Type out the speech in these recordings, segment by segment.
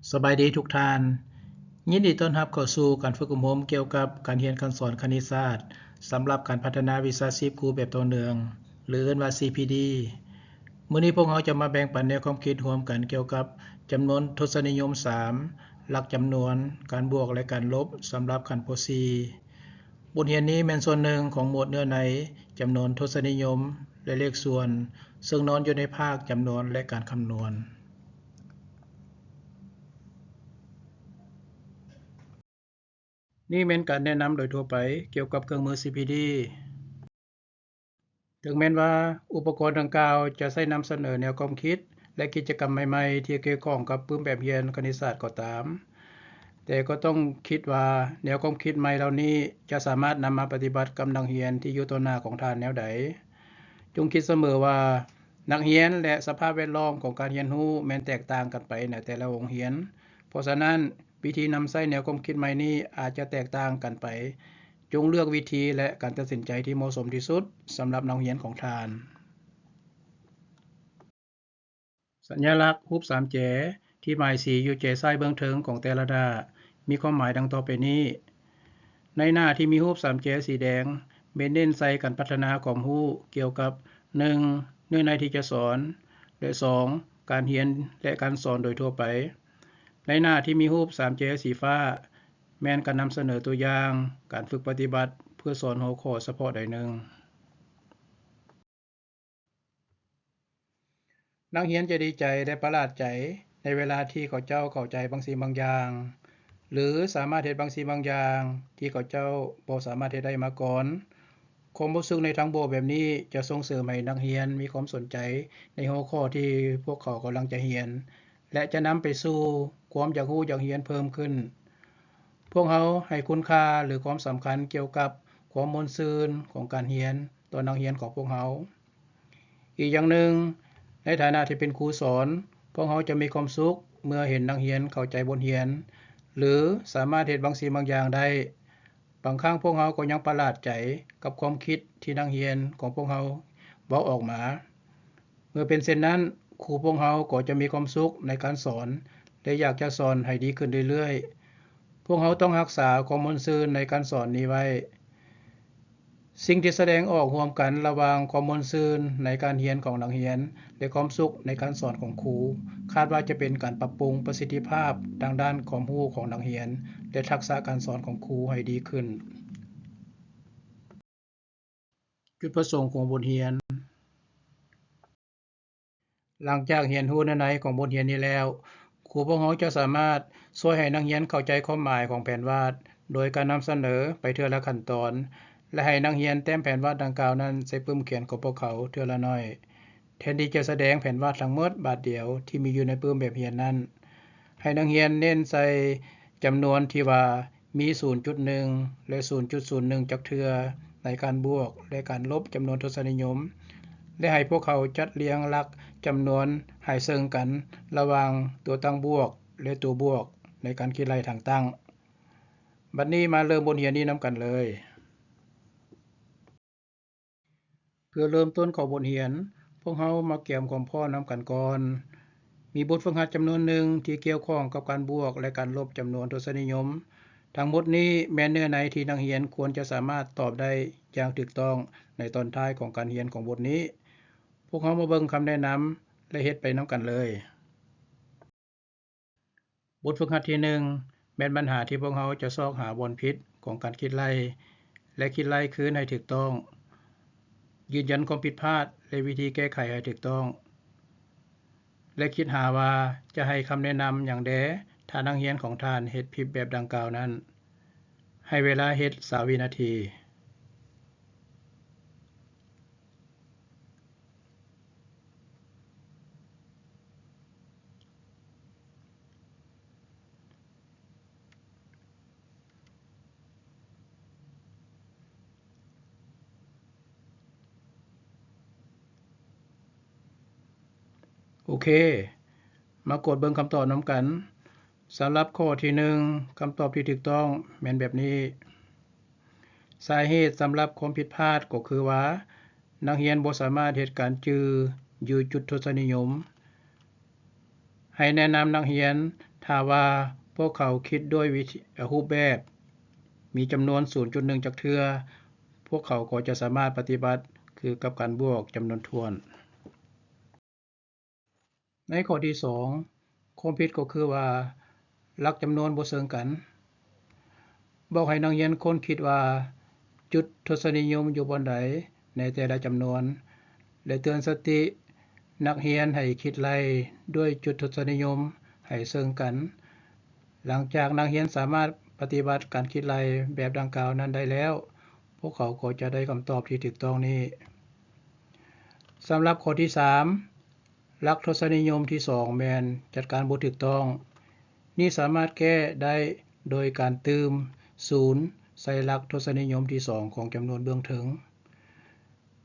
ສະບາຍດີທຸກທ່ານ. ຍິນດີຕ້ອນຮັບເຂົ້າສູ່ການຝຶກອົບຮົມກ່ຽວກັບການຮຽນການສອນຄະນິດສາດ ສຳລັບການພັດທະນາວິຊາຊີບຄູແບບຕໍ່ເນື່ອງ ຫຼື ເອີ້ນວ່າ ຊີພີດີ. ມື້ນີ້ພວກເຮົາຈະມາແບ່ງປັນແນວຄວາມຄິດຮ່ວມກັນກ່ຽວກັບຈຳນວນທົດສະນິຍົມສາມ, ຫຼັກຈຳນວນ, ການບວກ ແລະ ການລົບ ສຳລັບຂັ້ນ ປໍສີ່. ບົດຮຽນນີ້ແມ່ນສ່ວນໜຶ່ງຂອງໝວດເນື້ອໃນຈຳນວນທົດສະນິຍົມ ແລະ ເລກສ່ວນ, ເຊິ່ງນອນຢູ່ໃນພາກຈຳນວນ ແລະ ການຄຳນວນ. ນີ້ແມ່ນການແນະນຳໂດຍທົ່ວໄປກ່ຽວກັບເຄື່ອງມື ຊີພີດີ. ເຖິງແມ່ນວ່າອຸປະກອນດັ່ງກ່າວຈະໃຊ້ນຳສະເໜີແນວຄວາມຄິດ ແລະ ກິດຈະກຳໃໝ່ໆທີ່ກ່ຽວຂ້ອງກັບປຶ້ມແບບຮຽນຄະນິດສາດກໍຕາມ, ແຕ່ກໍຕ້ອງຄິດວ່າແນວຄວາມຄິດໃໝ່ເຫຼົ່ານີ້ຈະສາມາດນຳມາປະຕິບັດກັບນັກຮຽນທີ່ຢູ່ຕໍ່ໜ້າຂອງທ່ານແນວໃດ. ຈົ່ງຄິດສະເໝີວ່ານັກຮຽນ ແລະ ສະພາບແວດລ້ອມຂອງການຮຽນຮູ້ແມ່ນແຕກຕ່າງກັນໄປໃນແຕ່ລະໂຮງຮຽນ. ເພາະສະນັ້ນ, ວິທີນຳໃຊ້ແນວຄວາມຄິດໃໝ່ນີ້ອາດຈະແຕກຕ່າງກັນໄປ. ຈົ່ງເລືອກວິທີ ແລະ ການຕັດສິນໃຈທີ່ເໝາະສົມທີ່ສຸດສຳລັບນັກຮຽນຂອງທ່ານ. ສັນຍະລັກຮູບສາມແຈທີ່ໝາຍສີຢູ່ແຈຊ້າຍເບື້ອງເທິງຂອງແຕ່ລະໜ້າ ມີຄວາມໝາຍດັ່ງຕໍ່ໄປນີ້. ໃນໜ້າທີ່ມີຮູບສາມແຈສີແດງ ແມ່ນເນັ້ນໃສ່ການພັດທະນາຄວາມຮູ້ກ່ຽວກັບ ໜຶ່ງ ເນື້ອໃນທີ່ຈະສອນ ແລະ ສອງ ການຮຽນ ແລະ ການສອນໂດຍທົ່ວໄປ. ໃນໜ້າທີ່ມີຮູບສາມແຈສີຟ້າ ແມ່ນການນຳສະເໜີຕົວຢ່າງການຝຶກປະຕິບັດເພື່ອສອນຫົວຂໍ້ສະເພາະໃດໜຶ່ງ. ນັກຮຽນຈະດີໃຈ ແລະ ປະຫຼາດໃຈໃນເວລາທີ່ເຂົາເຈົ້າເຂົ້າໃຈບາງສິ່ງບາງຢ່າງ ຫຼື ສາມາດເຮັດບາງສິ່ງບາງຢ່າງທີ່ເຂົາເຈົ້າບໍ່ສາມາດເຮັດໄດ້ມາກ່ອນ. ຄວາມຮູ້ສຶກໃນທາງບວກແບບນີ້ຈະສົ່ງເສີມໃຫ້ນັກຮຽນມີຄວາມສົນໃຈໃນຫົວຂໍ້ທີ່ພວກເຂົາກຳລັງຈະຮຽນ ແລະ ຈະນຳໄປສູ່ຄວາມຢາກຮູ້ຢາກຮຽນເພີ່ມຂຶ້ນ. ພວກເຮົາໃຫ້ຄຸນຄ່າ ຫຼື ຄວາມສຳຄັນກ່ຽວກັບຄວາມມ່ວນຊື່ນຂອງການຮຽນຕໍ່ນັກຮຽນຂອງພວກເຮົາ. ອີກຢ່າງໜຶ່ງ, ໃນຖານະທີ່ເປັນຄູສອນ, ພວກເຮົາຈະມີຄວາມສຸກເມື່ອເຫັນນັກຮຽນເຂົ້າໃຈບົດຮຽນ ຫຼື ສາມາດເຮັດບາງສິ່ງບາງຢ່າງໄດ້. ບາງຄັ້ງພວກເຮົາກໍຍັງປະຫຼາດໃຈກັບຄວາມຄິດທີ່ນັກຮຽນຂອງພວກເຮົາເວົ້າອອກມາ. ເມື່ອເປັນເຊັ່ນນັ້ນ, ຄູພວກເຮົາກໍຈະມີຄວາມສຸກໃນການສອນ ແລະ ຢາກຈະສອນໃຫ້ດີຂຶ້ນເລື້ອຍໆ. ພວກເຮົາຕ້ອງຮັກສາຄວາມມ່ວນຊື່ນໃນການສອນນີ້ໄວ້. ສິ່ງທີ່ສະແດງອອກຮ່ວມກັນລະຫວ່າງຄວາມມ່ວນຊື່ນໃນການຮຽນຂອງນັກຮຽນ ແລະ ຄວາມສຸກໃນການສອນຂອງຄູ ຄາດວ່າຈະເປັນການປັບປຸງປະສິດທິພາບທາງດ້ານຄວາມຮູ້ຂອງນັກຮຽນ ແລະ ທັກສະການສອນຂອງຄູໃຫ້ດີຂຶ້ນ. ຈຸດປະສົງຂອງບົດຮຽນ. ຫຼັງຈາກຮຽນຮູ້ເນື້ອໃນຂອງບົດຮຽນນີ້ແລ້ວ, ຄູພວກເຮົາຈະສາມາດຊ່ວຍໃຫ້ນັກຮຽນເຂົ້າໃຈຄວາມໝາຍຂອງແຜນວາດ ໂດຍການນຳສະເໜີໄປເທື່ອລະຂັ້ນຕອນ ແລະ ໃຫ້ນັກຮຽນແຕ້ມແຜນວາດດັ່ງກ່າວນັ້ນໃສ່ປຶ້ມຂຽນຂອງພວກເຂົາເທື່ອລະໜ້ອຍ, ແທນທີ່ຈະສະແດງແຜນວາດທັງໝົດບາດດຽວທີ່ມີຢູ່ໃນປຶ້ມແບບຮຽນນັ້ນ. ໃຫ້ນັກຮຽນເນັ້ນໃສ່ຈຳນວນທີ່ວ່າ ມີສູນຈຸດໜຶ່ງ ແລະ ສູນຈຸດສູນໜຶ່ງ ຈັກເທື່ອໃນການບວກ ແລະ ການລົບຈຳນວນທົດສະນິຍົມ ແລະ ໃຫ້ພວກເຂົາຈັດລຽງຫຼັກຈຳນວນໃຫ້ເຊິ່ງກັນລະຫວ່າງຕົວຕັ້ງບວກ ແລະ ຕົວບວກໃນການຄິດໄລ່ທາງຕັ້ງ. ບັດນີ້ມາເລີ່ມບົດຮຽນນີ້ນຳກັນເລີຍ. ເພື່ອເລີ່ມຕົ້ນຂອງບົດຮຽນ, ພວກເຮົາມາກຽມຄວາມພ້ອມນຳກັນກ່ອນ. ມີບົດຝຶກຫັດຈຳນວນໜຶ່ງທີ່ກ່ຽວຂ້ອງກັບການບວກ ແລະ ການລົບຈຳນວນທົດສະນິຍົມ. ທັງໝົດນີ້ແມ່ນເນື້ອໃນທີ່ນັກຮຽນຄວນຈະສາມາດຕອບໄດ້ຢ່າງຖືກຕ້ອງໃນຕອນທ້າຍຂອງການຮຽນຂອງບົດນີ້. ພວກເຮົາມາເບິ່ງຄຳແນະນຳ ແລະ ເຮັດໄປນຳກັນເລີຍ. ບົດຝຶກຫັດທີໜຶ່ງ ແມ່ນບັນຫາທີ່ພວກເຮົາຈະຊອກຫາບ່ອນຜິດຂອງການຄິດໄລ່ ແລະ ຄິດໄລ່ຄືນໃຫ້ຖືກຕ້ອງ, ຢືນຢັນຄວາມຜິດພາດ ແລະ ວິທີແກ້ໄຂໃຫ້ຖືກຕ້ອງ, ແລະ ຄິດຫາວ່າຈະໃຫ້ຄຳແນະນຳຫຍັງແດ່ ຖ້ານັກຮຽນຂອງທ່ານເຮັດຜິດແບບດັ່ງກ່າວນັ້ນ. ໃຫ້ເວລາເຮັດຊາວວິນາທີ. ໂອເຄ, ມາກວດເບິ່ງຄຳຕອບນຳກັນ. ສຳລັບຂໍ້ທີໜຶ່ງ, ຄຳຕອບທີ່ຖືກຕ້ອງແມ່ນແບບນີ້. ສາເຫດສຳລັບຄວາມຜິດພາດກໍຄືວ່າ ນັກຮຽນບໍ່ສາມາດເຮັດການຈື່ຢູ່ຈຸດທົດສະນິຍົມ. ໃຫ້ແນະນຳນັກຮຽນ ຖ້າວ່າພວກເຂົາຄິດດ້ວຍວິທີ ຮູບແບບມີຈຳນວນສູນຈຸດໜຶ່ງຈັກເທື່ອ, ພວກເຂົາກໍຈະສາມາດປະຕິບັດຄືກັບການບວກຈຳນວນຖ້ວນ. ໃນຂໍ້ທີສອງ, ຄວາມຜິດກໍຄືວ່າຫຼັກຈຳນວນບໍ່ເຊິ່ງກັນ. ບອກໃຫ້ນັກຮຽນຄົ້ນຄິດວ່າຈຸດທົດສະນິຍົມຢູ່ບ່ອນໃດໃນແຕ່ລະຈຳນວນ ແລະ ເຕືອນສະຕິນັກຮຽນໃຫ້ຄິດໄລ່ດ້ວຍຈຸດທົດສະນິຍົມໃຫ້ເຊິ່ງກັນ. ຫຼັງຈາກນັກຮຽນສາມາດປະຕິບັດການຄິດໄລ່ແບບດັ່ງກ່າວນັ້ນໄດ້ແລ້ວ, ພວກເຂົາກໍຈະໄດ້ຄຳຕອບທີ່ຖືກຕ້ອງນີ້. ສຳລັບຂໍ້ທີສາມ, ຫຼັກທົດສະນິຍົມທີສອງແມ່ນຈັດການບໍ່ຖືກຕ້ອງ. ນີ້ສາມາດແກ້ໄດ້ໂດຍການຕື່ມສູນໃສ່ຫຼັກທົດສະນິຍົມທີສອງຂອງຈຳນວນເບື້ອງເທິງ.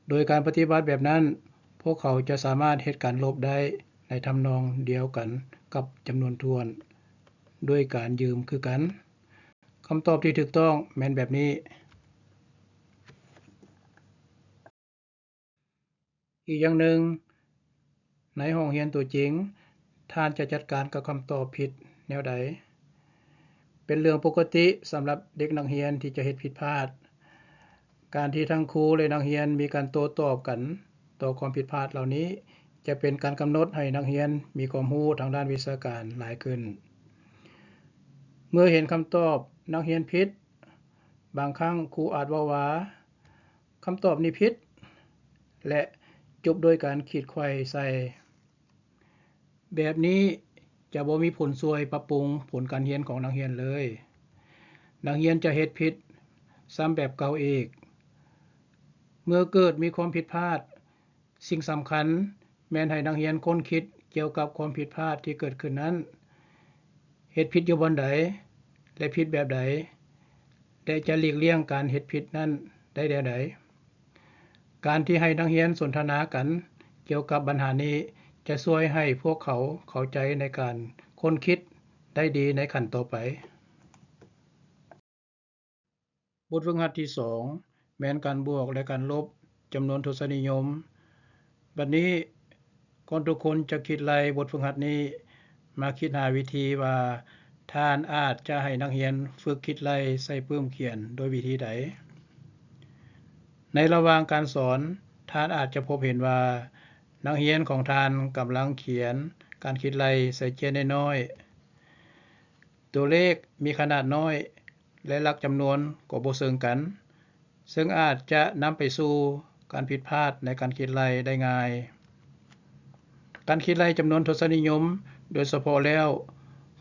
ໂດຍການປະຕິບັດແບບນັ້ນ, ພວກເຂົາຈະສາມາດເຮັດການລົບໄດ້ໃນທຳນອງດຽວກັນກັບຈຳນວນຖ້ວນດ້ວຍການຢືມຄືກັນ. ຄຳຕອບທີ່ຖືກຕ້ອງແມ່ນແບບນີ້. ອີກຢ່າງໜຶ່ງ, ໃນຫ້ອງຮຽນຕົວຈິງ, ທ່ານຈະຈັດການກັບຄຳຕອບຜິດແນວໃດ? ເປັນເລື່ອງປົກກະຕິສຳລັບເດັກນັກຮຽນທີ່ຈະເຮັດຜິດພາດ. ການທີ່ທັງຄູ ແລະ ນັກຮຽນມີການໂຕ້ຕອບກັນຕໍ່ຄວາມຜິດພາດເຫຼົ່ານີ້ ຈະເປັນການກຳນົດໃຫ້ນັກຮຽນມີຄວາມຮູ້ທາງດ້ານວິຊາການຫຼາຍຂຶ້ນ. ເມື່ອເຫັນຄຳຕອບນັກຮຽນຜິດ, ບາງຄັ້ງຄູອາດເວົ້າວ່າ, ຄຳຕອບນີ້ຜິດ ແລະ ຈົບດ້ວຍການຂີດໄຂວ່ໃສ່. ແບບນີ້ຈະບໍ່ມີຜົນຊ່ວຍປັບປຸງຜົນການຮຽນຂອງນັກຮຽນເລີຍ. ນັກຮຽນຈະເຮັດຜິດຊ້ຳແບບເກົ່າອີກ. ເມື່ອເກີດມີຄວາມຜິດພາດ, ສິ່ງສຳຄັນແມ່ນໃຫ້ນັກຮຽນຄົ້ນຄິດກ່ຽວກັບຄວາມຜິດພາດທີ່ເກີດຂຶ້ນນັ້ນ, ເຮັດຜິດຢູ່ບ່ອນໃດ ແລະ ຜິດແບບໃດ ແລະ ຈະຫຼີກລ່ຽງການເຮັດຜິດນັ້ນໄດ້ແນວໃດ. ການທີ່ໃຫ້ນັກຮຽນສົນທະນາກັນກ່ຽວກັບບັນຫານີ້ ຈະຊ່ວຍໃຫ້ພວກເຂົາເຂົ້າໃຈໃນການຄົ້ນຄິດໄດ້ດີໃນຂັ້ນຕໍ່ໄປ. ບົດຝຶກຫັດທີສອງ ແມ່ນການບວກ ແລະ ການລົບຈຳນວນທົດສະນິຍົມ. ບັດນີ້, ກ່ອນທຸກຄົນຈະຄິດໄລ່ບົດຝຶກຫັດນີ້, ມາຄິດຫາວິທີວ່າທ່ານອາດຈະໃຫ້ນັກຮຽນຝຶກຄິດໄລ່ໃສ່ປຶ້ມຂຽນດ້ວຍວິທີໃດ? ໃນລະຫວ່າງການສອນ, ທ່ານອາດຈະພົບເຫັນວ່ານັກຮຽນຂອງທ່ານກຳລັງຂຽນການຄິດໄລ່ໃສ່ເຈ້ຍນ້ອຍໆ. ຕົວເລກມີຂະໜາດນ້ອຍ ແລະ ຫຼັກຈຳນວນກໍບໍ່ເຊິ່ງກັນ, ເຊິ່ງອາດຈະນຳໄປສູ່ການຜິດພາດໃນການຄິດໄລ່ໄດ້ງ່າຍ. ການຄິດໄລ່ຈຳນວນທົດສະນິຍົມໂດຍສະເພາະແລ້ວ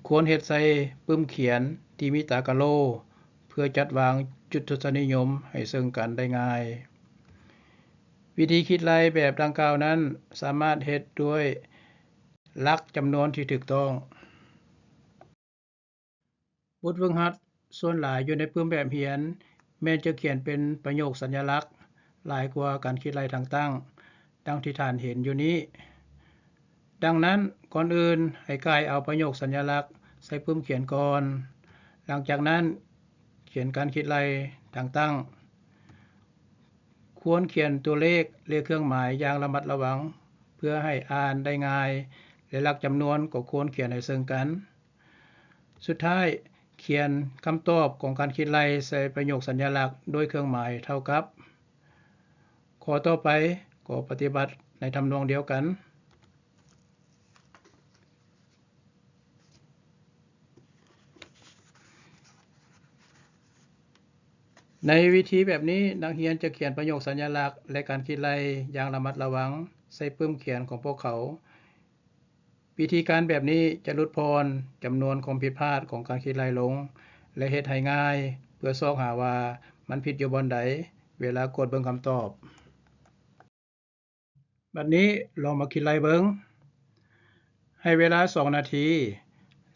ຄວນເຮັດໃສ່ປຶ້ມຂຽນທີ່ມີຕາກະໂຫຼ ເພື່ອຈັດວາງຈຸດທົດສະນິຍົມໃຫ້ເຊິ່ງກັນໄດ້ງ່າຍ. ວິທີຄິດໄລ່ແບບດັ່ງກ່າວນັ້ນສາມາດເຮັດດ້ວຍຫຼັກຈຳນວນທີ່ຖືກຕ້ອງ. ບົດຝຶກຫັດສ່ວນຫຼາຍຢູ່ໃນປຶ້ມແບບຮຽນ ແມ່ນຈະຂຽນເປັນປະໂຫຍກສັນຍະລັກຫຼາຍກວ່າການຄິດໄລ່ທາງຕັ້ງ, ດັ່ງທີ່ທ່ານເຫັນຢູ່ນີ້. ດັ່ງນັ້ນ, ກ່ອນອື່ນໃຫ້ກ່າຍເອົາປະໂຫຍກສັນຍະລັກໃສ່ປຶ້ມຂຽນກ່ອນ. ຫຼັງຈາກນັ້ນ, ຂຽນການຄິດໄລ່ທາງຕັ້ງ. ຄວນຂຽນຕົວເລກ ແລະ ເຄື່ອງໝາຍຢ່າງລະມັດລະວັງ ເພື່ອໃຫ້ອ່ານໄດ້ງ່າຍ ແລະ ຫຼັກຈຳນວນກໍຄວນຂຽນໃຫ້ເຊິ່ງກັນ. ສຸດທ້າຍ, ຂຽນຄຳຕອບຂອງການຄິດໄລ່ໃສ່ປະໂຫຍກສັນຍະລັກດ້ວຍເຄື່ອງໝາຍເທົ່າກັບ. ຂໍ້ຕໍ່ໄປກໍປະຕິບັດໃນທຳນອງດຽວກັນ. ໃນວິທີແບບນີ້, ນັກຮຽນຈະຂຽນປະໂຫຍກສັນຍະລັກ ແລະ ການຄິດໄລ່ຢ່າງລະມັດລະວັງໃສ່ປຶ້ມຂຽນຂອງພວກເຂົາ. ວິທີການແບບນີ້ຈະຫຼຸດຜ່ອນຈຳນວນຄວາມຜິດພາດຂອງການຄິດໄລ່ລົງ ແລະ ເຮັດໃຫ້ງ່າຍເພື່ອຊອກຫາວ່າມັນຜິດຢູ່ບ່ອນໃດ ເວລາກວດເບິ່ງຄຳຕອບ. ບັດນີ້ລອງມາຄິດໄລ່ເບິ່ງ. ໃຫ້ເວລາສອງນາທີ,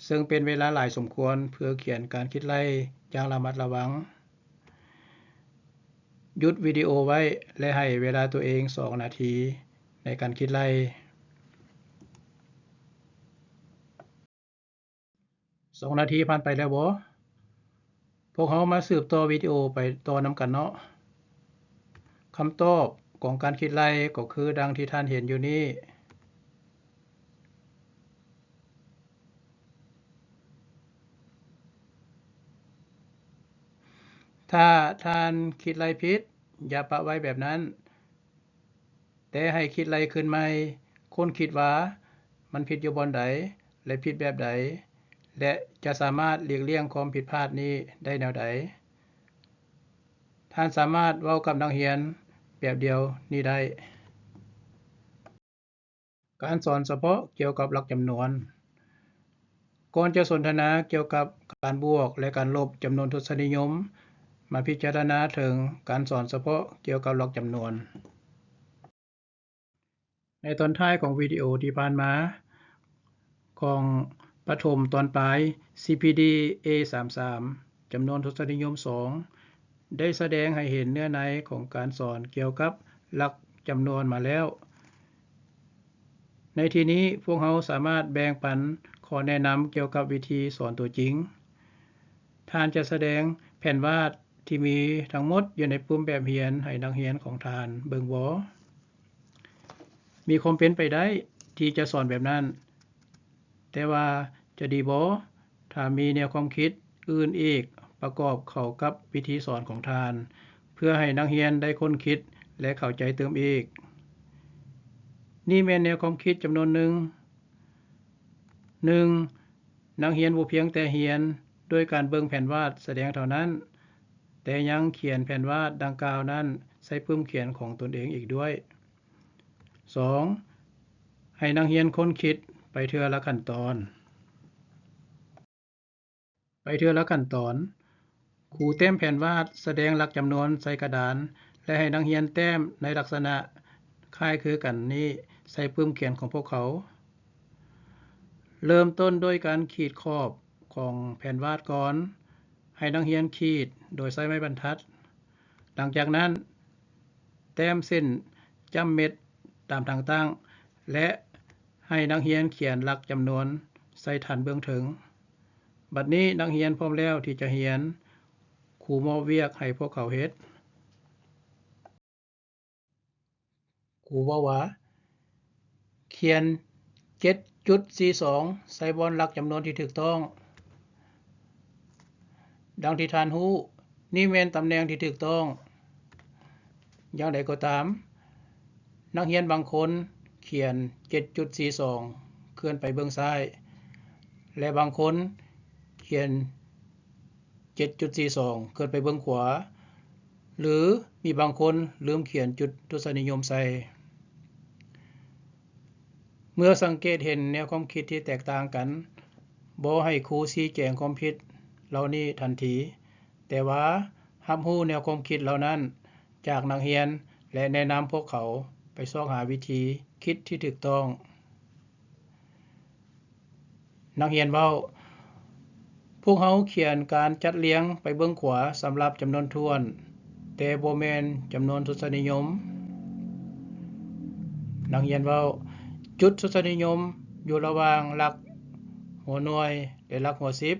ເຊິ່ງເປັນເວລາຫຼາຍສົມຄວນເພື່ອຂຽນການຄິດໄລ່ຢ່າງລະມັດລະວັງ. ຢຸດວິດີໂອໄວ້ ແລະ ໃຫ້ເວລາຕົວເອງສອງນາທີໃນການຄິດໄລ່. ສອງນາທີຜ່ານໄປແລ້ວບໍ? ພວກເຮົາມາສືບຕໍ່ວິດີໂອໄປຕໍ່ນຳກັນເນາະ. ຄຳຕອບຂອງການຄິດໄລ່ກໍຄືດັ່ງທີ່ທ່ານເຫັນຢູ່ນີ້. ຖ້າທ່ານຄິດໄລ່ຜິດ, ຢ່າປະໄວ້ແບບນັ້ນ, ແຕ່ໃຫ້ຄິດໄລ່ຄືນໃໝ່, ຄົ້ນຄິດວ່າມັນຜິດຢູ່ບ່ອນໃດ ແລະ ຜິດແບບໃດ, ແລະ ຈະສາມາດຫຼີກລ່ຽງຄວາມຜິດພາດນີ້ໄດ້ແນວໃດ. ທ່ານສາມາດເວົ້າກັບນັກຮຽນແບບດຽວນີ້ໄດ້. ການສອນສະເພາະກ່ຽວກັບຫຼັກຈຳນວນ. ກ່ອນຈະສົນທະນາກ່ຽວກັບການບວກ ແລະ ການລົບຈຳນວນທົດສະນິຍົມ, ມາພິຈາລະນາເຖິງການສອນສະເພາະກ່ຽວກັບຫຼັກຈຳນວນ. ໃນຕອນທ້າຍຂອງວິດີໂອທີ່ຜ່ານມາ ຂອງປະຖົມຕອນປາຍ CPD A ສາມສາມ ຈຳນວນທົດສະນິຍົມສອງ ໄດ້ສະແດງໃຫ້ເຫັນເນື້ອໃນຂອງການສອນກ່ຽວກັບຫຼັກຈຳນວນມາແລ້ວ. ໃນທີ່ນີ້ພວກເຮົາສາມາດແບ່ງປັນຂໍ້ແນະນຳກ່ຽວກັບວິທີສອນຕົວຈິງ. ທ່ານຈະສະແດງແຜນວາດທີ່ມີທັງໝົດຢູ່ໃນປຶ້ມແບບຮຽນໃຫ້ນັກຮຽນຂອງທ່ານເບິ່ງບໍ່? ມີຄວາມເປັນໄປໄດ້ທີ່ຈະສອນແບບນັ້ນ, ແຕ່ວ່າຈະດີບໍ່ ຖ້າມີແນວຄວາມຄິດອື່ນອີກປະກອບເຂົ້າກັບວິທີສອນຂອງທ່ານ ເພື່ອໃຫ້ນັກຮຽນໄດ້ຄົ້ນຄິດ ແລະ ເຂົ້າໃຈຕື່ມອີກ? ນີ້ແມ່ນແນວຄວາມຄິດຈຳນວນໜຶ່ງ. ໜຶ່ງ, ນັກຮຽນບໍ່ພຽງແຕ່ຮຽນດ້ວຍການເບິ່ງແຜນວາດສະແດງເທົ່ານັ້ນ, ແຕ່ຍັງຂຽນແຜນວາດດັ່ງກ່າວນັ້ນໃສ່ປຶ້ມຂຽນຂອງຕົນເອງອີກດ້ວຍ. ສອງ, ໃຫ້ນັກຮຽນຄົ້ນຄິດໄປເທື່ອລະຂັ້ນຕອນ. ໄປເທື່ອລະຂັ້ນຕອນ. ຄູແຕ້ມແຜນວາດສະແດງຫຼັກຈຳນວນໃສ່ກະດານ ແລະ ໃຫ້ນັກຮຽນແຕ້ມໃນລັກສະນະຄ້າຍຄືກັນນີ້ໃສ່ປຶ້ມຂຽນຂອງພວກເຂົາ. ເລີ່ມຕົ້ນດ້ວຍການຂີດຂອບຂອງແຜນວາດກ່ອນ. ໃຫ້ນັກຮຽນຂີດໂດຍໃຊ້ໄມ້ບັນທັດ. ຫຼັງຈາກນັ້ນ, ແຕ້ມເສັ້ນຈ້ຳເມັດຕາມທາງຕັ້ງ ແລະ ໃຫ້ນັກຮຽນຂຽນຫຼັກຈຳນວນໃສ່ຖັນເບື້ອງເທິງ. ບັດນີ້ນັກຮຽນພ້ອມແລ້ວທີ່ຈະຮຽນ. ຄູມອບວຽກໃຫ້ພວກເຂົາເຮັດ. ຄູເວົ້າວ່າ, ຂຽນເຈັດຈຸດສີ່ສອງໃສ່ບ່ອນຫຼັກຈຳນວນທີ່ຖືກຕ້ອງ. ດັ່ງທີ່ທ່ານຮູ້, ນີ້ແມ່ນຕຳແໜ່ງທີ່ຖືກຕ້ອງ. ຢ່າງໃດກໍຕາມ, ນັກຮຽນບາງຄົນຂຽນເຈັດຈຸດສີ່ສອງເຄື່ອນໄປເບື້ອງຊ້າຍ ແລະ ບາງຄົນຂຽນ ເຈັດຈຸດສີ່ສອງເຄື່ອນໄປເບື້ອງຂວາ ຫຼື ມີບາງຄົນລືມຂຽນຈຸດທົດສະນິຍົມໃສ່. ເມື່ອສັງເກດເຫັນແນວຄວາມຄິດທີ່ແຕກຕ່າງກັນ, ບໍ່ໃຫ້ຄູຊີ້ແຈງຄວາມຜິດເຫຼົ່ານີ້ທັນທີ, ແຕ່ວ່າຮັບຮູ້ແນວຄວາມຄິດເຫຼົ່ານັ້ນຈາກນັກຮຽນ ແລະ ແນະນຳພວກເຂົາໄປຊອກຫາວິທີຄິດທີ່ຖືກຕ້ອງ. ນັກຮຽນເວົ້າ, ພວກເຮົາຂຽນການຈັດລຽງໄປເບື້ອງຂວາສຳລັບຈຳນວນຖ້ວນ, ແຕ່ບໍ່ແມ່ນຈຳນວນທົດສະນິຍົມ. ນັກຮຽນເວົ້າ, ຈຸດທົດສະນິຍົມຢູ່ລະຫວ່າງຫຼັກຫົວໜ່ວຍ ແລະ ຫຼັກຫົວສິບ.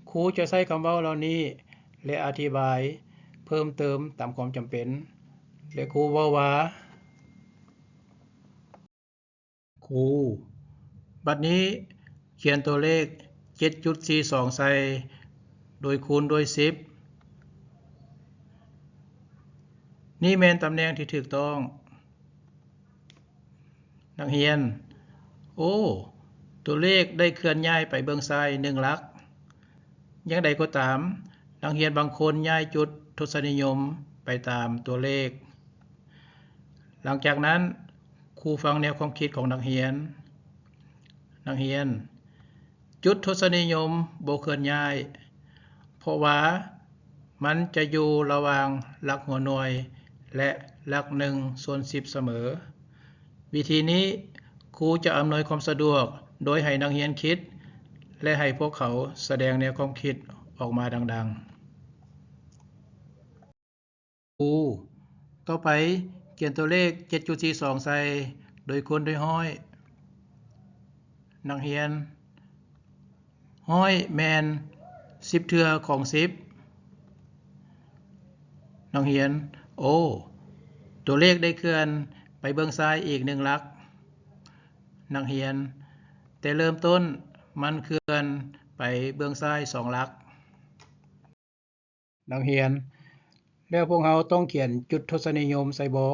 ຄູຈະໃຊ້ຄຳເວົ້າເຫຼົ່ານີ້ ແລະ ອະທິບາຍເພີ່ມເຕີມຕາມຄວາມຈຳເປັນ. ແລະ ຄູເວົ້າວ່າ, ຄູ, ບັດນີ້ຂຽນຕົວເລກເຈັດຈຸດສີ່ສອງໃສ່ ໂດຍຄູນດ້ວຍສິບ. ນີ້ແມ່ນຕຳແໜ່ງທີ່ຖືກຕ້ອງ. ນັກຮຽນ, ໂອ້, ຕົວເລກໄດ້ເຄື່ອນຍ້າຍໄປເບື້ອງຊ້າຍໜຶ່ງຫຼັກ. ຢ່າງໃດກໍຕາມ, ນັກຮຽນບາງຄົນຍ້າຍຈຸດທົດສະນິຍົມໄປຕາມຕົວເລກ. ຫຼັງຈາກນັ້ນ, ຄູຟັງແນວຄວາມຄິດຂອງນັກຮຽນ. ນັກຮຽນ, ຈຸດທົດສະນິຍົມບໍ່ເຄື່ອນຍ້າຍ, ເພາະວ່າມັນຈະຢູ່ລະຫວ່າງຫຼັກຫົວໜ່ວຍ ແລະ ຫຼັກໜຶ່ງສ່ວນສິບສະເໝີ. ວິທີນີ້, ຄູຈະອຳນວຍຄວາມສະດວກໂດຍໃຫ້ນັກຮຽນຄິດ ແລະ ໃຫ້ພວກເຂົາສະແດງແນວຄວາມຄິດອອກມາດັງໆ. ຄູ, ຕໍ່ໄປຂຽນຕົວເລກເຈັດຈຸດສີ່ສອງໃສ່ ໂດຍຄູນດ້ວຍຮ້ອຍ. ນັກຮຽນ, ຮ້ອຍແມ່ນສິບເທື່ອຂອງສິບ. ນັກຮຽນ, ໂອ້, ຕົວເລກໄດ້ເຄື່ອນໄປເບື້ອງຊ້າຍອີກໜຶ່ງຫຼັກ. ນັກຮຽນ, ແຕ່ເລີ່ມຕົ້ນມັນເຄື່ອນໄປເບື້ອງຊ້າຍສອງຫຼັກ. ນັກຮຽນ, ແລ້ວພວກເຮົາຕ້ອງຂຽນຈຸດທົດສະນິຍົມໃສ່ບໍ່?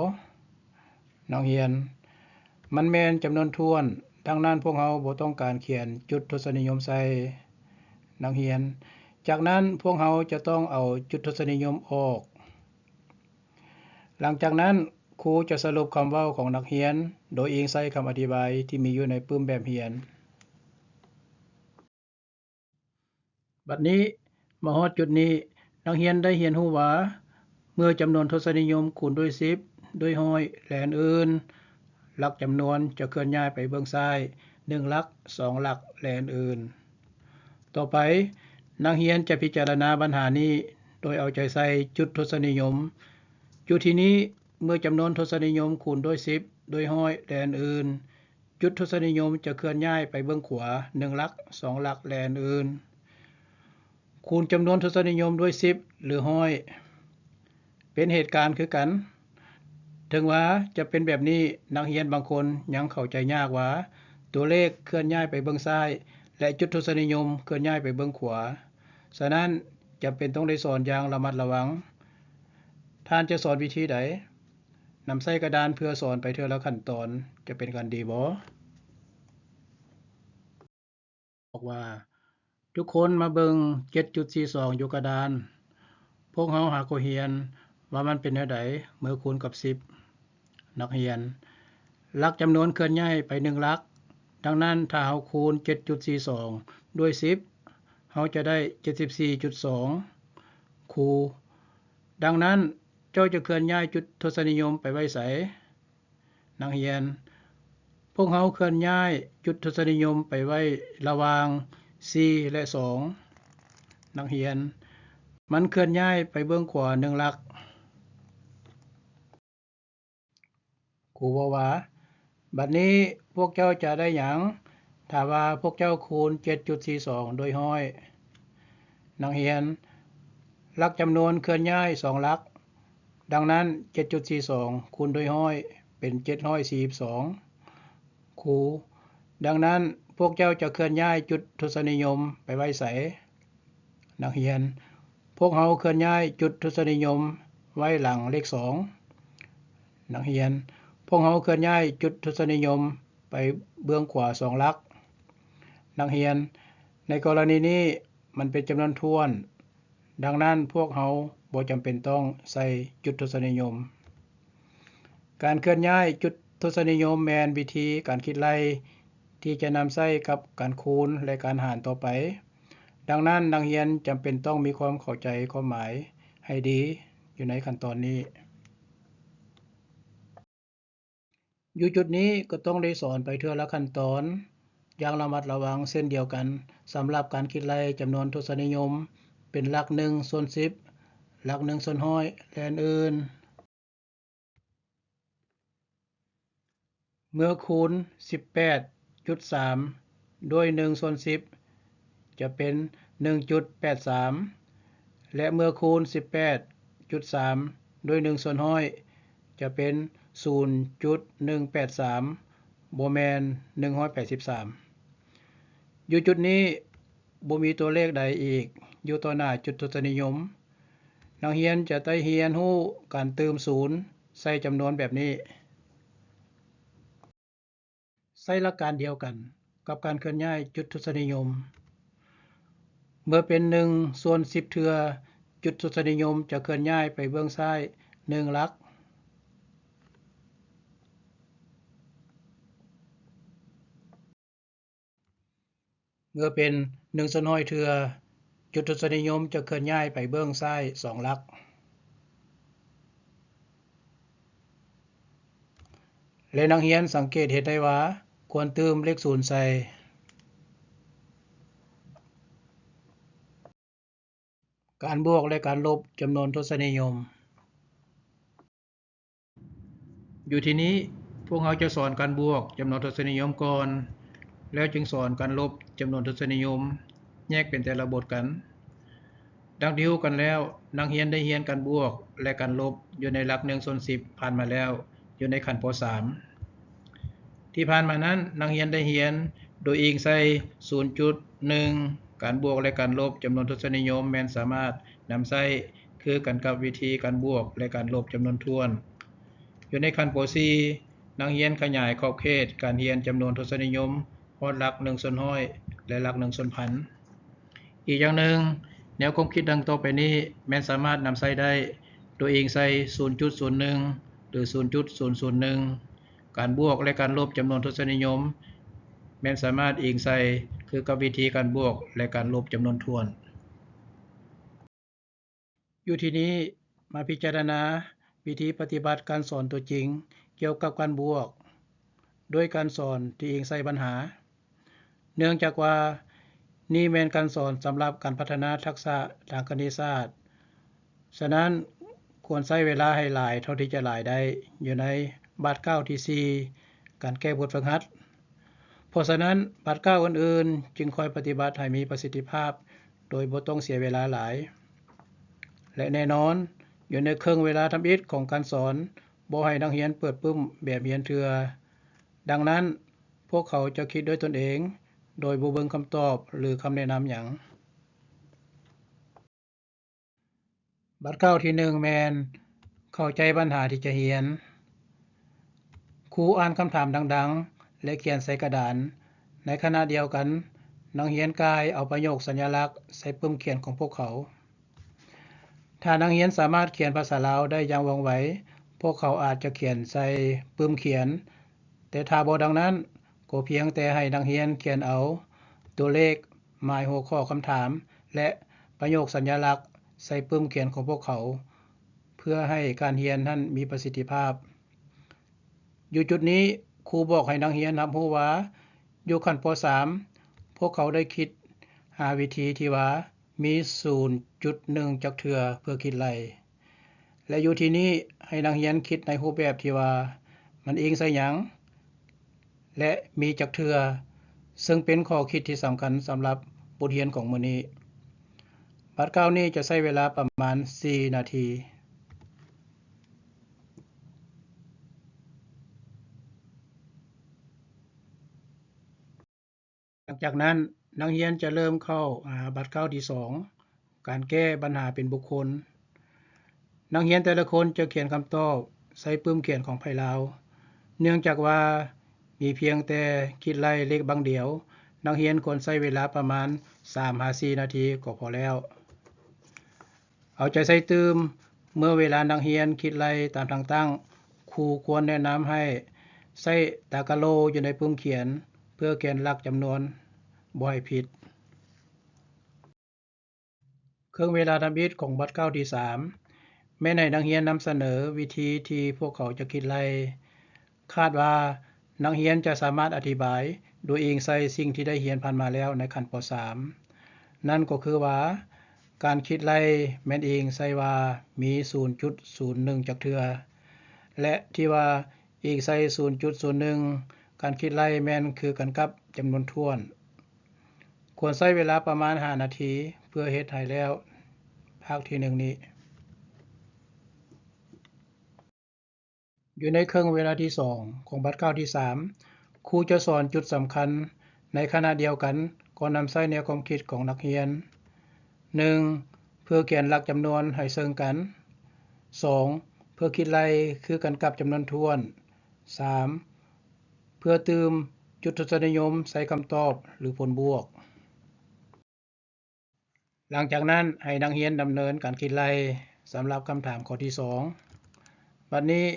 ນັກຮຽນ, ມັນແມ່ນຈຳນວນຖ້ວນ, ດັ່ງນັ້ນພວກເຮົາບໍ່ຕ້ອງການຂຽນຈຸດທົດສະນິຍົມໃສ່. ນັກຮຽນ, ຈາກນັ້ນພວກເຮົາຈະຕ້ອງເອົາຈຸດທົດສະນິຍົມອອກ. ຫຼັງຈາກນັ້ນ, ຄູຈະສະຫຼຸບຄຳເວົ້າຂອງນັກຮຽນ ໂດຍອີງໃສ່ຄຳອະທິບາຍທີ່ມີຢູ່ໃນປຶ້ມແບບຮຽນ. ບັດນີ້, ມາຮອດຈຸດນີ້, ນັກຮຽນໄດ້ຮຽນຮູ້ວ່າ ເມື່ອຈຳນວນທົດສະນິຍົມຄູນດ້ວຍສິບ, ດ້ວຍຮ້ອຍ ແລະ ອື່ນໆ, ຫຼັກຈຳນວນຈະເຄື່ອນຍ້າຍໄປເບື້ອງຊ້າຍໜຶ່ງຫຼັກ, ສອງຫຼັກ ແລະ ອື່ນໆ. ຕໍ່ໄປ, ນັກຮຽນຈະພິຈາລະນາບັນຫານີ້ໂດຍເອົາໃຈໃສ່ຈຸດທົດສະນິຍົມ. ຈຸດທີ່ນີ້, ເມື່ອຈຳນວນທົດສະນິຍົມຄູນດ້ວຍສິບ, ດ້ວຍຮ້ອຍ ແລະ ອື່ນໆ, ຈຸດທົດສະນິຍົມຈະເຄື່ອນຍ້າຍໄປເບື້ອງຂວາໜຶ່ງຫຼັກ, ສອງຫຼັກ ແລະ ອື່ນໆ. ຄູນຈຳນວນທົດສະນິຍົມດ້ວຍສິບ ຫຼື ຮ້ອຍ ເປັນເຫດການຄືກັນ. ເຖິງວ່າຈະເປັນແບບນີ້, ນັກຮຽນບາງຄົນຍັງເຂົ້າໃຈຍາກວ່າ ຕົວເລກເຄື່ອນຍ້າຍໄປເບື້ອງຊ້າຍ ແລະ ຈຸດທົດສະນິຍົມເຄື່ອນຍ້າຍໄປເບື້ອງຂວາ. ສະນັ້ນ, ຈຳເປັນຕ້ອງໄດ້ສອນຢ່າງລະມັດລະວັງ. ທ່ານຈະສອນວິທີໃດ? ນຳໃຊ້ກະດານເພື່ອສອນໄປເທື່ອລະຂັ້ນຕອນ ຈະເປັນການດີບໍ່? ບອກວ່າ, ທຸກຄົນມາເບິ່ງເຈັດຈຸດສີ່ສອງຢູ່ກະດານ. ພວກເຮົາຫາກໍຮຽນວ່າມັນເປັນແນວໃດເມື່ອຄູນກັບສິບ. ນັກຮຽນ, ຫຼັກຈຳນວນເຄື່ອນຍ້າຍໄປໜຶ່ງຫຼັກ. ດັ່ງນັ້ນ, ຖ້າເຮົາຄູນເຈັດຈຸດສີ່ສອງດ້ວຍສິບ, ເຮົາຈະໄດ້ເຈັດສິບສີ່ຈຸດສອງ. ຄູ, ດັ່ງນັ້ນ, ເຈົ້າຈະເຄື່ອນຍ້າຍຈຸດທົດສະນິຍົມໄປໄວ້ໃສ? ນັກຮຽນ, ພວກເຮົາເຄື່ອນຍ້າຍຈຸດທົດສະນິຍົມໄປໄວ້ລະຫວ່າງສີ່ ແລະ ສອງ. ນັກຮຽນ, ມັນເຄື່ອນຍ້າຍໄປເບື້ອງຂວາໜຶ່ງຫຼັກ. ຄູເວົ້າວ່າ, ບັດນີ້ພວກເຈົ້າຈະໄດ້ຫຍັງ ຖ້າວ່າພວກເຈົ້າຄູນເຈັດຈຸດສີ່ສອງດ້ວຍຮ້ອຍ? ນັກຮຽນ, ຫຼັກຈຳນວນເຄື່ອນຍ້າຍສອງຫຼັກ, ດັ່ງນັ້ນ ເຈັດຈຸດສີ່ສອງຄູນດ້ວຍຮ້ອຍເປັນເຈັດຮ້ອຍສີ່ສິບສອງ. ຄູ, ດັ່ງນັ້ນ ພວກເຈົ້າຈະເຄື່ອນຍ້າຍຈຸດທົດສະນິຍົມໄປໄວ້ໃສ? ນັກຮຽນ, ພວກເຮົາເຄື່ອນຍ້າຍຈຸດທົດສະນິຍົມໄວ້ຫຼັງເລກສອງ. ນັກຮຽນ, ພວກເຮົາເຄື່ອນຍ້າຍຈຸດທົດສະນິຍົມໄປເບື້ອງຂວາສອງຫຼັກ. ນັກຮຽນ, ໃນກໍລະນີນີ້ ມັນເປັນຈຳນວນຖ້ວນ, ດັ່ງນັ້ນ ພວກເຮົາບໍ່ຈຳເປັນຕ້ອງໃສ່ຈຸດທົດສະນິຍົມ. ການເຄື່ອນຍ້າຍຈຸດທົດສະນິຍົມແມ່ນວິທີການຄິດໄລ່ທີ່ຈະນຳໃຊ້ກັບການຄູນ ແລະ ການຫານຕໍ່ໄປ. ດັ່ງນັ້ນ ນັກຮຽນຈຳເປັນຕ້ອງມີຄວາມເຂົ້າໃຈຄວາມໝາຍໃຫ້ດີຢູ່ໃນຂັ້ນຕອນນີ້. ຢູ່ຈຸດນີ້ກໍຕ້ອງໄດ້ສອນໄປເທື່ອລະຂັ້ນຕອນຢ່າງລະມັດລະວັງເຊັ່ນດຽວກັນ ສຳລັບການຄິດໄລ່ຈຳນວນທົດສະນິຍົມເປັນຫຼັກໜຶ່ງສ່ວນສິບ, ຫຼັກໜຶ່ງສ່ວນຮ້ອຍ ແລະ ອື່ນໆ. ເມື່ອຄູນສິບແປດຈຸດສາມດ້ວຍໜຶ່ງສ່ວນສິບ ຈະເປັນໜຶ່ງຈຸດແປດສາມ ແລະ ເມື່ອຄູນສິບແປດຈຸດສາມດ້ວຍໜຶ່ງສ່ວນຮ້ອຍ ຈະເປັນສູນຈຸດໜຶ່ງແປດສາມ ບໍ່ແມ່ນໜຶ່ງຮ້ອຍແປດສິບສາມ. ຢູ່ຈຸດນີ້ ບໍ່ມີຕົວເລກໃດອີກຢູ່ຕໍ່ໜ້າຈຸດທົດສະນິຍົມ. ນັກຮຽນຈະໄດ້ຮຽນຮູ້ການຕື່ມສູນໃສ່ຈຳນວນແບບນີ້. ໃຊ້ຫຼັກການດຽວກັນກັບການເຄື່ອນຍ້າຍຈຸດທົດສະນິຍົມ. ເມື່ອເປັນໜຶ່ງສ່ວນສິບເທື່ອ, ຈຸດທົດສະນິຍົມຈະເຄື່ອນຍ້າຍໄປເບື້ອງຊ້າຍໜຶ່ງຫຼັກ. ເມື່ອເປັນໜຶ່ງສ່ວນຮ້ອຍເທື່ອ, ຈຸດທົດສະນິຍົມຈະເຄື່ອນຍ້າຍໄປເບື້ອງຊ້າຍສອງຫຼັກ. ແລະ ນັກຮຽນສັງເກດເຫັນໄດ້ວ່າ ຄວນຕື່ມເລກສູນໃສ່. ການບວກ ແລະ ການລົບຈຳນວນທົດສະນິຍົມ. ຢູ່ທີ່ນີ້, ພວກເຮົາຈະສອນການບວກຈຳນວນທົດສະນິຍົມກ່ອນ, ແລ້ວຈຶ່ງສອນການລົບຈຳນວນທົດສະນິຍົມ, ແຍກເປັນແຕ່ລະບົດກັນ. ດັ່ງທີ່ຮູ້ກັນແລ້ວ, ນັກຮຽນໄດ້ຮຽນການບວກ ແລະ ການລົບຢູ່ໃນຫຼັກໜຶ່ງສ່ວນສິບຜ່ານມາແລ້ວ ຢູ່ໃນຂັ້ນ ປໍສາມ. ທີ່ຜ່ານມານັ້ນ, ນັກຮຽນໄດ້ຮຽນໂດຍອີງໃສ່ສູນຈຸດໜຶ່ງ, ການບວກ ແລະ ການລົບຈຳນວນທົດສະນິຍົມແມ່ນສາມາດນຳໃຊ້ ຄືກັນກັບວິທີການບວກ ແລະ ການລົບຈຳນວນຖ້ວນ. ຢູ່ໃນຂັ້ນ ປ.ສີ່ ນັກຮຽນຂະຫຍາຍຂອບເຂດການຮຽນຈຳນວນທົດສະນິຍົມຮອດຫຼັກໜຶ່ງສ່ວນຮ້ອຍ ແລະ ຫຼັກໜຶ່ງສ່ວນພັນ. ອີກຢ່າງໜຶ່ງ, ແນວຄວາມຄິດດັ່ງຕໍ່ໄປນີ້ແມ່ນສາມາດນຳໃຊ້ໄດ້ ໂດຍອີງໃສ່ສູນຈຸດສູນໜຶ່ງ ຫຼື ສູນຈຸດສູນສູນໜຶ່ງ. ການບວກ ແລະ ການລົບຈຳນວນທົດສະນິຍົມແມ່ນສາມາດອີງໃສ່ຄືກັບວິທີການບວກ ແລະ ການລົບຈຳນວນຖ້ວນ. ຢູ່ທີ່ນີ້ມາພິຈາລະນາວິທີປະຕິບັດການສອນຕົວຈິງກ່ຽວກັບການບວກ ດ້ວຍການສອນທີ່ອີງໃສ່ບັນຫາ. ເນື່ອງຈາກວ່ານີ້ແມ່ນການສອນສຳລັບການພັດທະນາທັກສະທາງຄະນິດສາດ, ສະນັ້ນຄວນໃຊ້ເວລາໃຫ້ຫຼາຍເທົ່າທີ່ຈະຫຼາຍໄດ້ຢູ່ໃນບາດກ້າວທີສີ່ ການແກ້ບົດຝຶກຫັດ. ເພາະສະນັ້ນ, ບາດກ້າວອື່ນໆຈຶ່ງຄ່ອຍປະຕິບັດໃຫ້ມີປະສິດທິພາບໂດຍບໍ່ຕ້ອງເສຍເວລາຫຼາຍ. ແລະ ແນ່ນອນ, ຢູ່ໃນເຄິ່ງເວລາທຳອິດຂອງການສອນ, ບໍ່ໃຫ້ນັກຮຽນເປີດປຶ້ມແບບຮຽນເທື່ອ. ດັ່ງນັ້ນ, ພວກເຂົາຈະຄິດດ້ວຍຕົນເອງ ໂດຍບໍ່ເບິ່ງຄຳຕອບ ຫຼື ຄຳແນະນຳຫຍັງ. ບາດກ້າວທີໜຶ່ງແມ່ນເຂົ້າໃຈບັນຫາທີ່ຈະຮຽນ. ຄູອ່ານຄຳຖາມດັງໆ ແລະ ຂຽນໃສ່ກະດານ. ໃນຂະນະດຽວກັນ, ນັກຮຽນກ່າຍເອົາປະໂຫຍກສັນຍະລັກໃສ່ປຶ້ມຂຽນຂອງພວກເຂົາ. ຖ້ານັກຮຽນສາມາດຂຽນພາສາລາວໄດ້ຢ່າງວ່ອງໄວ, ພວກເຂົາອາດຈະຂຽນໃສ່ປຶ້ມຂຽນ, ແຕ່ຖ້າບໍ່ດັ່ງນັ້ນ, ກໍພຽງແຕ່ໃຫ້ນັກຮຽນຂຽນເອົາຕົວເລກ, ໝາຍຫົວຂໍ້ຄຳຖາມ ແລະ ປະໂຫຍກສັນຍະລັກໃສ່ປຶ້ມຂຽນຂອງພວກເຂົາ ເພື່ອໃຫ້ການຮຽນນັ້ນມີປະສິດທິພາບ. ຢູ່ຈຸດນີ້, ຄູບອກໃຫ້ນັກຮຽນຮັບຮູ້ວ່າ ຢູ່ຂັ້ນ ປໍສາມ ພວກເຂົາໄດ້ຄິດຫາວິທີທີ່ວ່າມີສູນຈຸດໜຶ່ງຈັກເທື່ອເພື່ອຄິດໄລ່. ແລະ ຢູ່ທີ່ນີ້ໃຫ້ນັກຮຽນຄິດໃນຮູບແບບທີ່ວ່າມັນອີງໃສ່ຫຍັງ ແລະ ມີຈັກເທື່ອ, ເຊິ່ງເປັນຂໍ້ຄິດທີ່ສຳຄັນສຳລັບບົດຮຽນຂອງມື້ນີ້. ບາດກ້າວນີ້ຈະໃຊ້ເວລາປະມານສີ່ນາທີ. ຫຼັງຈາກນັ້ນ, ນັກຮຽນຈະເລີ່ມເຂົ້າຫາບາດກ້າວທີສອງ, ການແກ້ບັນຫາເປັນບຸກຄົນ. ນັກຮຽນແຕ່ລະຄົນຈະຂຽນຄຳຕອບໃສ່ປຶ້ມຂຽນຂອງໃຜລາວ. ເນື່ອງຈາກວ່າມີພຽງແຕ່ຄິດໄລ່ເລກບັ້ງດຽວ, ນັກຮຽນຄວນໃຊ້ເວລາປະມານສາມຫາສີ່ນາທີກໍພໍແລ້ວ. ເອົາໃຈໃສ່ຕື່ມ, ເມື່ອເວລານັກຮຽນຄິດໄລ່ຕາມທາງຕັ້ງ, ຄູຄວນແນະນຳໃຫ້ໃຊ້ຕາກະໂລຢູ່ໃນປຶ້ມຂຽນ ເພື່ອຂຽນຫຼັກຈຳນວນບໍ່ໃຫ້ຜິດ. ເຄິ່ງເວລາທຳອິດຂອງບາດກ້າວທີສາມ ແມ່ນໃຫ້ນັກຮຽນນຳສະເໜີວິທີທີ່ພວກເຂົາຈະຄິດໄລ່. ຄາດວ່ານັກຮຽນຈະສາມາດອະທິບາຍໂດຍອີງໃສ່ສິ່ງທີ່ໄດ້ຮຽນຜ່ານມາແລ້ວໃນຂັ້ນ ປໍສາມ ນັ້ນກໍຄືວ່າ ການຄິດໄລ່ແມ່ນອີງໃສ່ວ່າມີສູນຈຸດສູນໜຶ່ງຈັກເທື່ອ ແລະ ທີ່ວ່າອີງໃສ່ສູນຈຸດສູນໜຶ່ງ ການຄິດໄລ່ແມ່ນຄືກັນກັບຈຳນວນຖ້ວນ. ຄວນໃຊ້ເວລາປະມານຫ້ານາທີເພື່ອເຮັດໃຫ້ແລ້ວພາກທີໜຶ່ງນີ້. ຢູ່ໃນເຄິ່ງເວລາທີສອງຂອງບາດກ້າວທີສາມ, ຄູຈະສອນຈຸດສຳຄັນ, ໃນຂະນະດຽວກັນກໍນຳໃຊ້ແນວຄວາມຄິດຂອງນັກຮຽນ. ໜຶ່ງ ເພື່ອຂຽນຫຼັກຈຳນວນໃຫ້ເຊິ່ງກັນ. ສອງ ເພື່ອຄິດໄລ່ຄືກັນກັບຈຳນວນຖ້ວນ. ສາມ ເພື່ອຕື່ມຈຸດທົດສະນິຍົມໃສ່ຄຳຕອບ ຫຼື ຜົນບວກ. ຫຼັງຈາກນັ້ນ, ໃຫ້ນັກຮຽນດຳເນີນການຄິດໄລ່ສຳລັບຄຳຖາມຂໍ້ທີສອງ. ບັດນີ້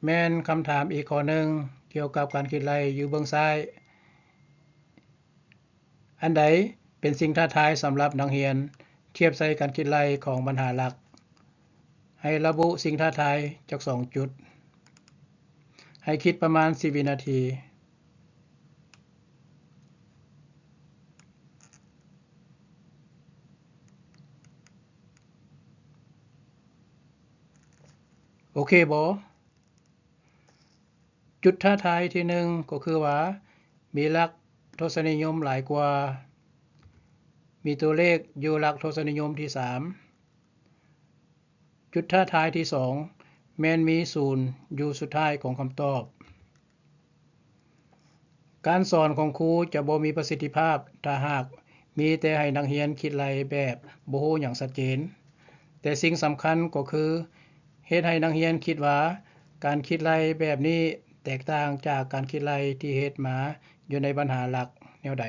ແມ່ນຄຳຖາມອີກຂໍ້ໜຶ່ງກ່ຽວກັບການຄິດໄລ່ຢູ່ເບື້ອງຊ້າຍ. ອັນໃດເປັນສິ່ງທ້າທາຍສຳລັບນັກຮຽນ ທຽບໃສ່ການຄິດໄລ່ຂອງບັນຫາຫຼັກ? ໃຫ້ລະບຸສິ່ງທ້າທາຍຈັກສອງຈຸດ. ໃຫ້ຄິດປະມານສິບວິນາທີ. ໂອເຄບໍ່? ຈຸດທ້າທາຍທີໜຶ່ງກໍຄືວ່າ ມີຫຼັກທົດສະນິຍົມຫຼາຍກວ່າ, ມີຕົວເລກຢູ່ຫຼັກທົດສະນິຍົມທີສາມ. ຈຸດທ້າທາຍທີສອງ ແມ່ນມີສູນຢູ່ສຸດທ້າຍຂອງຄຳຕອບ. ການສອນຂອງຄູຈະບໍ່ມີປະສິດທິພາບ ຖ້າຫາກມີແຕ່ໃຫ້ນັກຮຽນຄິດໄລ່ແບບບໍ່ຮູ້ຫຍັງຊັດເຈນ. ແຕ່ສິ່ງສຳຄັນກໍຄືເຮັດໃຫ້ນັກຮຽນຄິດວ່າການຄິດໄລ່ແບບນີ້ແຕກຕ່າງຈາກການຄິດໄລ່ທີ່ເຮັດມາຢູ່ໃນບັນຫາຫຼັກແນວໃດ.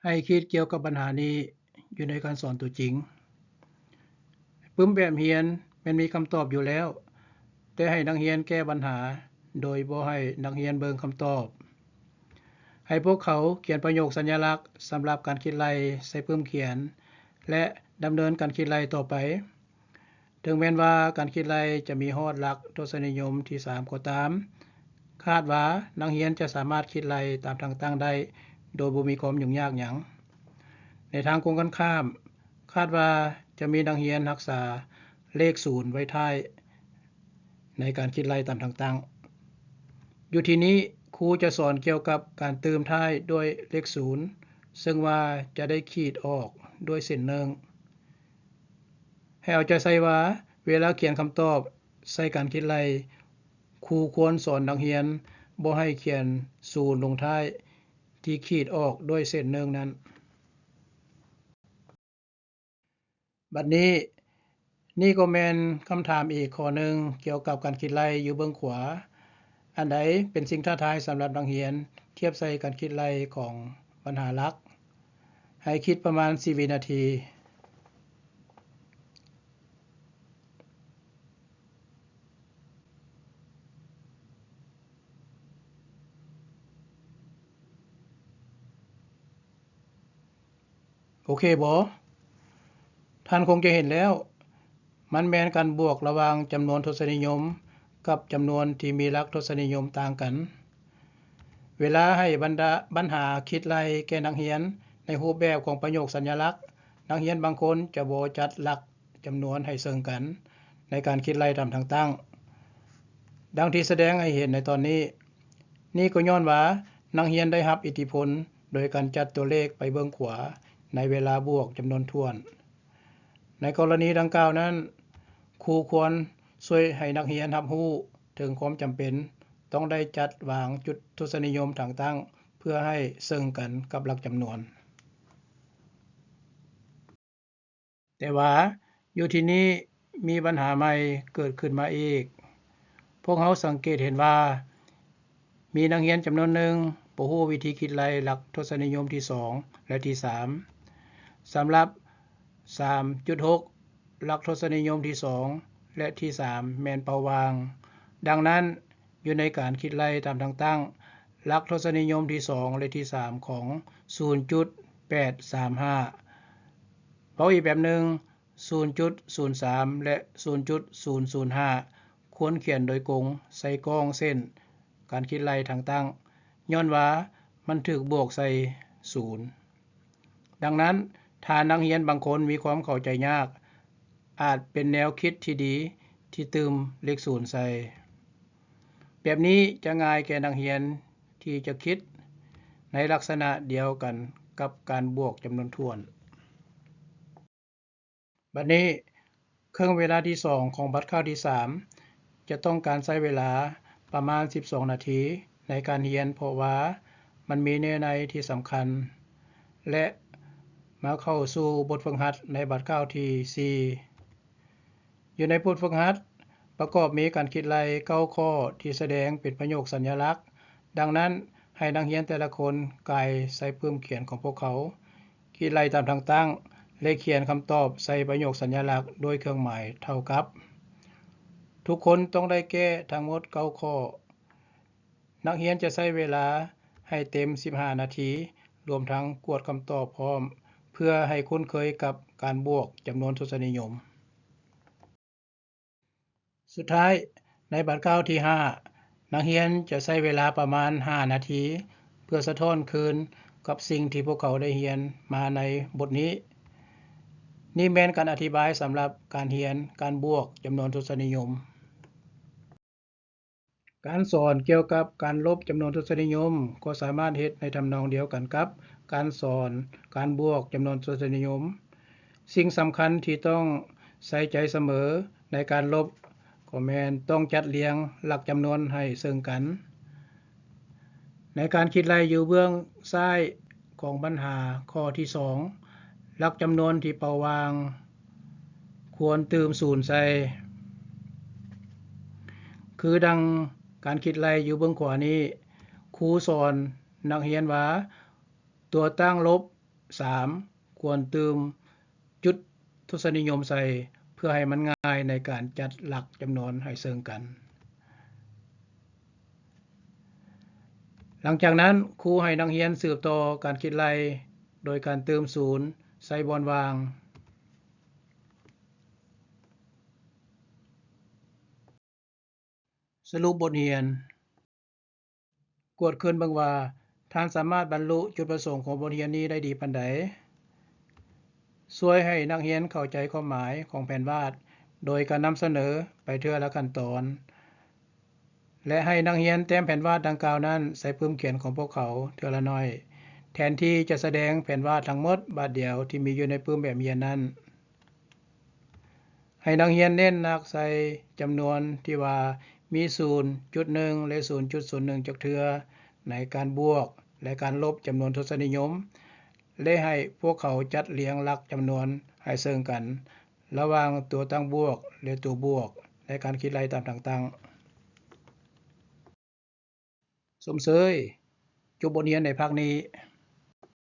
ໃຫ້ຄິດກ່ຽວກັບບັນຫານີ້ຢູ່ໃນການສອນຕົວຈິງ. ປຶ້ມແບບຮຽນແມ່ນມີຄຳຕອບຢູ່ແລ້ວ, ແຕ່ໃຫ້ນັກຮຽນແກ້ບັນຫາໂດຍບໍ່ໃຫ້ນັກຮຽນເບິ່ງຄຳຕອບ. ໃຫ້ພວກເຂົາຂຽນປະໂຫຍກສັນຍະລັກສຳລັບການຄິດໄລ່ໃສ່ປຶ້ມຂຽນ ແລະ ດຳເນີນການຄິດໄລ່ຕໍ່ໄປ. ເຖິງແມ່ນວ່າການຄິດໄລ່ຈະມີຮອດຫຼັກທົດສະນິຍົມທີສາມກໍຕາມ, ຄາດວ່ານັກຮຽນຈະສາມາດຄິດໄລ່ຕາມທາງຕັ້ງໄດ້ໂດຍບໍ່ມີຄວາມຫຍຸ້ງຍາກຫຍັງ. ໃນທາງກົງກັນຂ້າມ, ຄາດວ່າຈະມີນັກຮຽນຮັກສາເລກສູນໄວ້ທ້າຍໃນການຄິດໄລ່ຕາມທາງຕັ້ງ. ຢູ່ທີ່ນີ້, ຄູຈະສອນກ່ຽວກັບການຕື່ມທ້າຍດ້ວຍເລກສູນ, ເຊິ່ງວ່າຈະໄດ້ຂີດອອກດ້ວຍເສັ້ນໜຶ່ງ. ໃຫ້ເອົາໃຈໃສ່ວ່າ ເວລາຂຽນຄຳຕອບໃສ່ການຄິດໄລ່, ຄູຄວນສອນນັກຮຽນບໍ່ໃຫ້ຂຽນສູນລົງທ້າຍທີ່ຂີດອອກດ້ວຍເສັ້ນໜຶ່ງນັ້ນ. ບັດນີ້, ນີ້ກໍແມ່ນຄຳຖາມອີກຂໍ້ໜຶ່ງກ່ຽວກັບການຄິດໄລ່ຢູ່ເບື້ອງຂວາ. ອັນໃດເປັນສິ່ງທ້າທາຍສຳລັບນັກຮຽນທຽບໃສ່ການຄິດໄລ່ຂອງບັນຫາຫຼັກ? ໃຫ້ຄິດປະມານສີ່ວິນາທີ. ໂອເຄບໍ່? ທ່ານຄົງຈະເຫັນແລ້ວ, ມັນແມ່ນການບວກລະຫວ່າງຈຳນວນທົດສະນິຍົມກັບຈຳນວນທີ່ມີຫຼັກທົດສະນິຍົມຕ່າງກັນ. ເວລາໃຫ້ບັນດາ ບັນຫາຄິດໄລ່ແກ່ນັກຮຽນໃນຮູບແບບຂອງປະໂຫຍກສັນຍະລັກ, ນັກຮຽນບາງຄົນຈະບໍ່ຈັດຫຼັກ ຈຳນວນໃຫ້ເຊິ່ງກັນໃນການຄິດໄລ່ຕາມທາງຕັ້ງ ດັ່ງທີ່ສະແດງໃຫ້ເຫັນໃນຕອນນີ້. ນີ້ກໍຍ້ອນວ່ານັກຮຽນໄດ້ຮັບອິດທິພົນໂດຍການຈັດຕົວເລກໄປເບື້ອງຂວາໃນເວລາບວກຈຳນວນຖ້ວນ. ໃນກໍລະນີດັ່ງກ່າວນັ້ນ, ຄູຄວນຊ່ວຍໃຫ້ນັກຮຽນຮັບຮູ້ເຖິງຄວາມຈຳເປັນຕ້ອງໄດ້ຈັດວາງຈຸດທົດສະນິຍົມທາງຕັ້ງ ເພື່ອໃຫ້ເຊິ່ງກັນກັບຫຼັກຈຳນວນ. ແຕ່ວ່າຢູ່ທີ່ນີ້ມີບັນຫາໃໝ່ເກີດຂຶ້ນມາອີກ. ພວກເຮົາສັງເກດເຫັນວ່າມີນັກຮຽນຈຳນວນໜຶ່ງບໍ່ຮູ້ວິທີຄິດໄລ່ຫຼັກທົດສະນິຍົມທີສອງ ແລະ ທີສາມ. ສຳລັບສາມຈຸດຫົກ, ຫຼັກທົດສະນິຍົມທີສອງ ແລະ ທີສາມ ແມ່ນເປົ່າວ່າງ. ດັ່ງນັ້ນ, ຢູ່ໃນການຄິດໄລ່ຕາມທາງຕັ້ງ, ຫຼັກທົດສະນິຍົມທີສອງ ແລະ ທີສາມ ຂອງສູນຈຸດແປດສາມຫ້າ. ເວົ້າອີກແບບໜຶ່ງ, ສູນຈຸດສູນສາມ ແລະ ສູນຈຸດສູນສູນຫ້າ ຄວນຂຽນໂດຍກົງໃສ່ກ້ອງເສັ້ນການຄິດໄລ່ທາງຕັ້ງ, ຍ້ອນວ່າມັນຖືກບວກໃສ່ສູນ. ດັ່ງນັ້ນ, ຖ້ານັກຮຽນບາງຄົນມີຄວາມເຂົ້າໃຈຍາກ, ອາດເປັນແນວຄິດທີ່ດີທີ່ຕື່ມເລກສູນໃສ່. ແບບນີ້ຈະງ່າຍແກ່ນັກຮຽນທີ່ຈະຄິດໃນລັກສະນະດຽວກັນກັບການບວກຈຳນວນຖ້ວນ. ບັດນີ້, ເຄິ່ງເວລາທີສອງຂອງບາດກ້າວທີສາມ ຈະຕ້ອງການໃຊ້ເວລາປະມານສິບສອງນາທີໃນການຮຽນ, ເພາະວ່າມັນມີເນື້ອໃນທີ່ສຳຄັນ ແລະ ມາເຂົ້າສູ່ບົດຝຶກຫັດໃນບາດກ້າວທີສີ່. ຢູ່ໃນບົດຝຶກຫັດປະກອບມີການຄິດໄລ່ເກົ້າຂໍ້ທີ່ສະແດງເປັນປະໂຫຍກສັນຍະລັກ. ດັ່ງນັ້ນ, ໃຫ້ນັກຮຽນແຕ່ລະຄົນກ່າຍໃສ່ປຶ້ມຂຽນຂອງພວກເຂົາ, ຄິດໄລ່ຕາມທາງຕັ້ງ ແລະ ຂຽນຄຳຕອບໃສ່ປະໂຫຍກສັນຍະລັກດ້ວຍເຄື່ອງໝາຍເທົ່າກັບ. ທຸກຄົນຕ້ອງໄດ້ແກ້ທັງໝົດເກົ້າຂໍ້. ນັກຮຽນຈະໃຊ້ເວລາໃຫ້ເຕັມສິບຫ້ານາທີ, ລວມທັງກວດຄຳຕອບພ້ອມ, ເພື່ອໃຫ້ຄຸ້ນເຄີຍກັບການບວກຈຳນວນທົດສະນິຍົມ. ສຸດທ້າຍ, ໃນບາດກ້າວທີຫ້າ, ນັກຮຽນຈະໃຊ້ເວລາປະມານຫ້ານາທີ ເພື່ອສະທ້ອນຄືນກັບສິ່ງທີ່ພວກເຂົາໄດ້ຮຽນມາໃນບົດນີ້. ນີ້ແມ່ນການອະທິບາຍສຳລັບການຮຽນການບວກຈຳນວນທົດສະນິຍົມ. ການສອນກ່ຽວກັບການລົບຈຳນວນທົດສະນິຍົມກໍສາມາດເຮັດໃນທຳນອງດຽວກັນກັບການສອນການບວກຈຳນວນທົດສະນິຍົມ. ສິ່ງສຳຄັນທີ່ຕ້ອງໃສ່ໃຈສະເໝີໃນການລົບກໍແມ່ນຕ້ອງຈັດລຽງຫຼັກຈຳນວນໃຫ້ເຊິ່ງກັນ. ໃນການຄິດໄລ່ຢູ່ເບື້ອງຊ້າຍຂອງບັນຫາຂໍ້ທີສອງ, ຫຼັກຈຳນວນທີ່ເປົ່າວ່າງຄວນຕື່ມສູນໃສ່ ຄືດັ່ງການຄິດໄລ່ຢູ່ເບື້ອງຂວານີ້, ຄູສອນນັກຮຽນວ່າ ຕົວຕັ້ງລົບສາມ ຄວນຕື່ມຈຸດທົດສະນິຍົມໃສ່ ເພື່ອໃຫ້ມັນງ່າຍໃນການຈັດຫຼັກຈຳນວນໃຫ້ເຊິ່ງກັນ. ຫຼັງຈາກນັ້ນ, ຄູໃຫ້ນັກຮຽນສືບຕໍ່ການຄິດໄລ່ໂດຍການຕື່ມສູນໃສ່ບ່ອນວ່າງ. ສະຫຼຸບບົດຮຽນ. ກວດຄືນເບິ່ງວ່າທ່ານສາມາດບັນລຸຈຸດປະສົງຂອງບົດຮຽນນີ້ໄດ້ດີປານໃດ. ຊ່ວຍໃຫ້ນັກຮຽນເຂົ້າໃຈຄວາມໝາຍຂອງແຜນວາດ ໂດຍການນຳສະເໜີໄປເທື່ອລະຂັ້ນຕອນ ແລະ ໃຫ້ນັກຮຽນແຕ້ມແຜນວາດດັ່ງກ່າວນັ້ນໃສ່ປຶ້ມຂຽນຂອງພວກເຂົາເທື່ອລະໜ້ອຍ, ແທນທີ່ຈະສະແດງແຜນວາດທັງໝົດບາດດຽວທີ່ມີຢູ່ໃນປຶ້ມແບບຮຽນນັ້ນ. ໃຫ້ນັກຮຽນເນັ້ນໜັກໃສ່ຈຳນວນທີ່ວ່າມີສູນຈຸດໜຶ່ງ ແລະ ສູນຈຸດສູນໜຶ່ງຈັກເທື່ອໃນການບວກ ແລະ ການລົບຈຳນວນທົດສະນິຍົມ ແລະ ໃຫ້ພວກເຂົາຈັດລຽງຫຼັກຈຳນວນໃຫ້ເຊິ່ງກັນ ລະຫວ່າງຕົວຕັ້ງບວກ ແລະ ຕົວບວກ ໃນການຄິດໄລ່ຕາມທາງຕັ້ງ. ຊົມເຊີຍ, ຈົບບົດຮຽນໃນພາກນີ້.